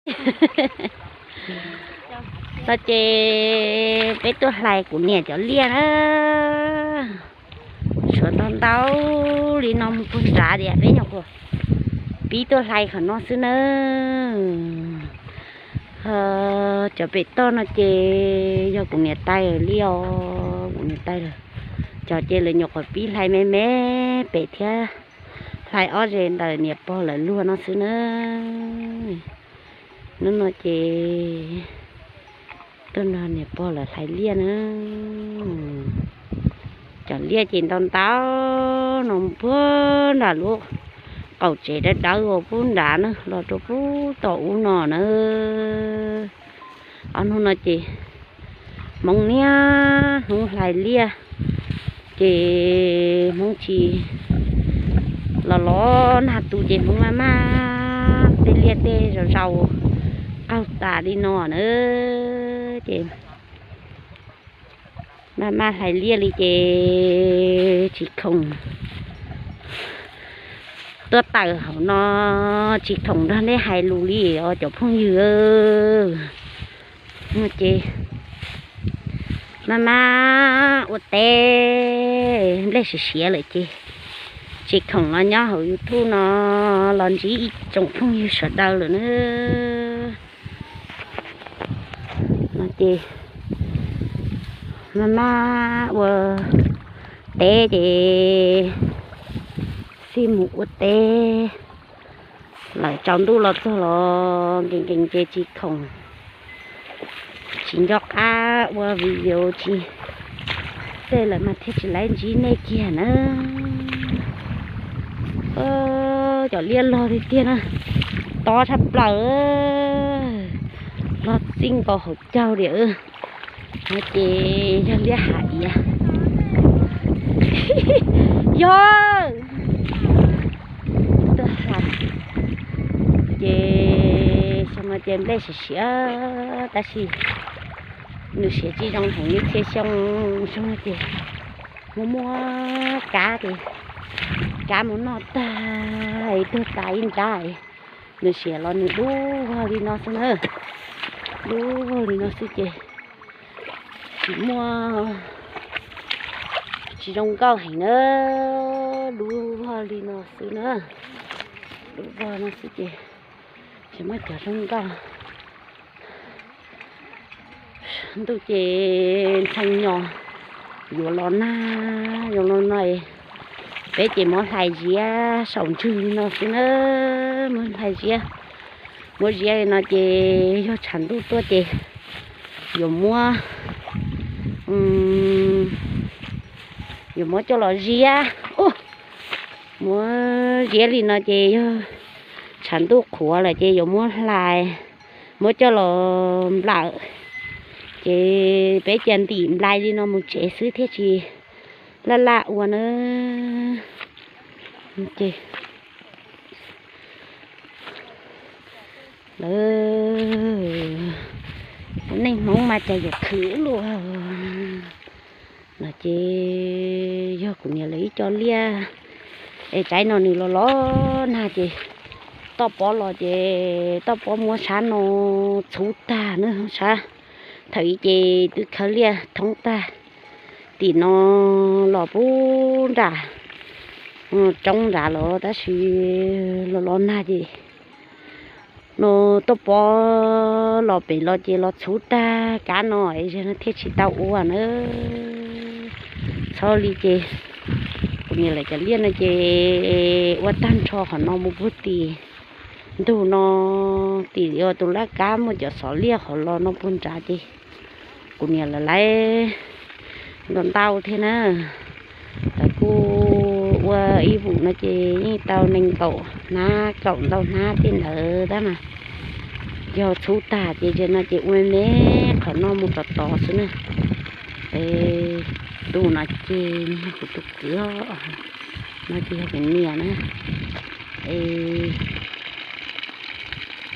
No ces peb tuaj hlais kuv niam cov liaj na. Tshuav ntau ntau li no mus puag nrad tias peb nyuam qhuav pib tuaj hlais qhov no xwb na. Cov pem toj no ces yog kuv niam tais lawm li os, kuv niam tais lawm. Cov ces lawv nyuam qhuav pib hlais me me pem thiab, hlais ob ze ntawm niam pog lawv luag no xwb na. Hnub no ces tuaj nrog niam pog lawv hlais liaj na. Cov liaj ces ntau ntau no puag nram lub qaum tsev dawb dawb uas puag nrad na los rau puag tom ub no na. Ob hnub no ces Hmoob niaj hnub hlais liaj, ces Hmoob tsis los los nag tu ces Hmoob maj maj tej liaj tej zaus zaus qaug tas li no na. Ces maj maj hlais liaj li ces tsis khoom tuaj tawm hauv no, tsis khoom nrog nej hais lus li os cov phooj ywg. Ces maj maj ua teb nplej siav siav lawm ces tsis khoom los nyob hauv YouTube no los ntsib ib tsoom phooj ywg sawv daws lawm na. No ces maj maj ua teb ces xij mus ua teb lawm, tsaus ntuj los txog los nkees nkees ces tsis khoom, tsis nco qab ua video tsis, tej lawm mas thiaj tsis laiv ntsib nej kiag na. Cov liaj log tiag tiag na, tob tshaj plaws, log txij nkaus hauv caug li. No ces yog liaj hav iav. Yog tuaj hais ces xyoo no ces nplej siav siav tab sis nws siav tsis zoo heev li txhia xyoo. Xyoo no ces muaj muaj kab ces kab mus noj tag es tuag tas ib nrab. Nws siav los nws dub vog li no xwb na, dub vog li no xwb ces tsis muaj, tsis zoo nkauj heev na, dub vog li no xwb na, dub vog no xwb ces tsis muaj cov zoo nkauj. Ntuj ces ntxhee nyos yuav los nag, yuav los no, peb ces muab hlais ziab saum ntswg li no xwb na, muab hlais ziab, muab ziab li no ces yog tshav ntuj tuaj ces yuav muab, yuav muab coj los ziab, muab ziab li no ces yog tshav ntuj qhuav lawm ces yuav muab hlais, muab coj los nplawm. Ces peb cia ntim nplai li no mus tsev xwb thiaj tsis laj laj ua na. Ces lawv, neej Hmoob mas cas yuav khwv luaj no ces yog kuv niam lawv ib co liaj es tsaib no nws los los nag ces toj pob los ces toj pob muab sab no txhub tag na, sab thaum ub ces twb khawb liaj thoob tag, tim no los puag nram roob nrad los tab sis los los nag ces no toj pob los pem los ces los txhub tag kab no es thiaj tsis tau ua na. Txhob li ces kuv niam lawv cov liaj no ces ua tag nrho qhov no mus puag tim ntug no, tim tus laj kab muaj cov xov liaj qhov los no puag nrad ces kuv niam lawv laiv ntau ntau thiab na. Lawv kuj ua ib vum no ces yeej tau nees nkaum hnab kaum ntau hnab tej ntawd tab mas yog txhub tag ces no ces ua me me qhov no mus tod tod xwb na. Tus no ces yog kuv tus kwv, no ces yog kuv niam na.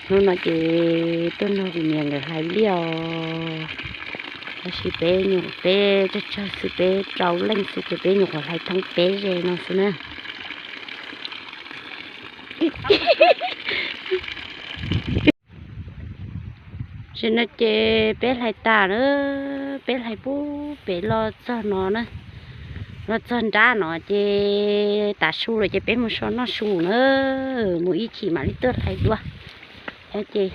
Hnub no ces tuaj nrog kuv niam nkawd hlais liaj os. Tab sis peb nyuam peb tsawg tsawg xwb, peb rau leej xwb ces peb nyuam qhuav hlais thoob peb ze no xwb na. Tam sim no ces peb hlais tas na, peb hlais pub pem los txog no na, los txog nrab no ces tav su lawm ces peb mus so noj su na, mus ib chim mam li tuaj hlais dua. Ces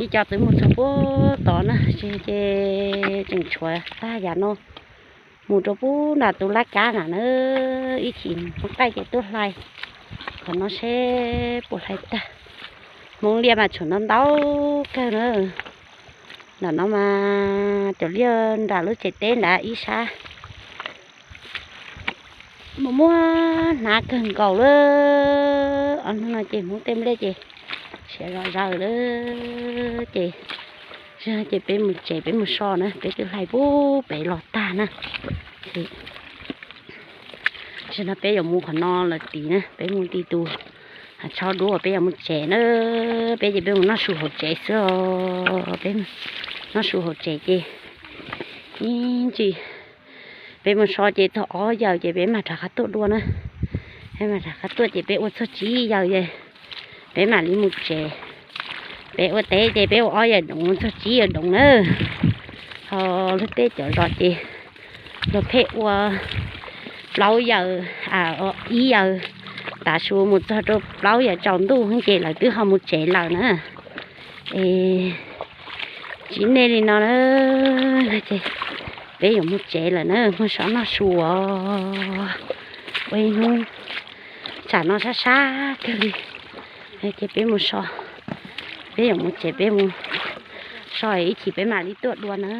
ib co twb mus txog puag tod na, ces tseem tshuav tag yam no mus rau puag nram tus laj kab na na, ib chim mus qaij ces tuaj hlais qhov no seb puas hlais tag. Hmoov liaj mas tshuav ntau ntau kawg na. Ntawm no mas cov liaj nram lub tsev teb nrad ib sab mas muaj hnab kawg nkaus lawm. Ob hnub no ces Hmoob tej nplej ces siav zom zaws lawm ces, ces peb mus tsev peb mus so na, peb twb hlais pub pem los tag na. Tam sim no peb yuav mus qhov no lawm tid na, peb mus ti tus tsho duab uas peb yuav mus tsev na. Peb ces peb mus noj su hauv tsev xwb os, peb noj su hauv tsev ces ib ntsis peb mus so ces txog ob yawm ces peb mam rov qab tuaj dua na. Peb mam rov qab tuaj ces peb ua txog tsib yawm ces peb mam li mus tsev. Peb ua teb ces peb ua ob yawm doov mus txog tsib yawm doov na. Ho luag tej cov zos ces luag pheej ua plaub yawm, ib yawm tav su mus txog rau plaub yawm tsaus ntuj ces lawv twb ho mus tsev lawm na. Es tsis nej li no na, ces peb yuav mus tsev lawm na, mus so noj su os. Ua ib hnub tsam no sab sab kawg li, ces peb mus so, peb yuav mus tsev peb mus so ib chim peb mam li tuaj dua na.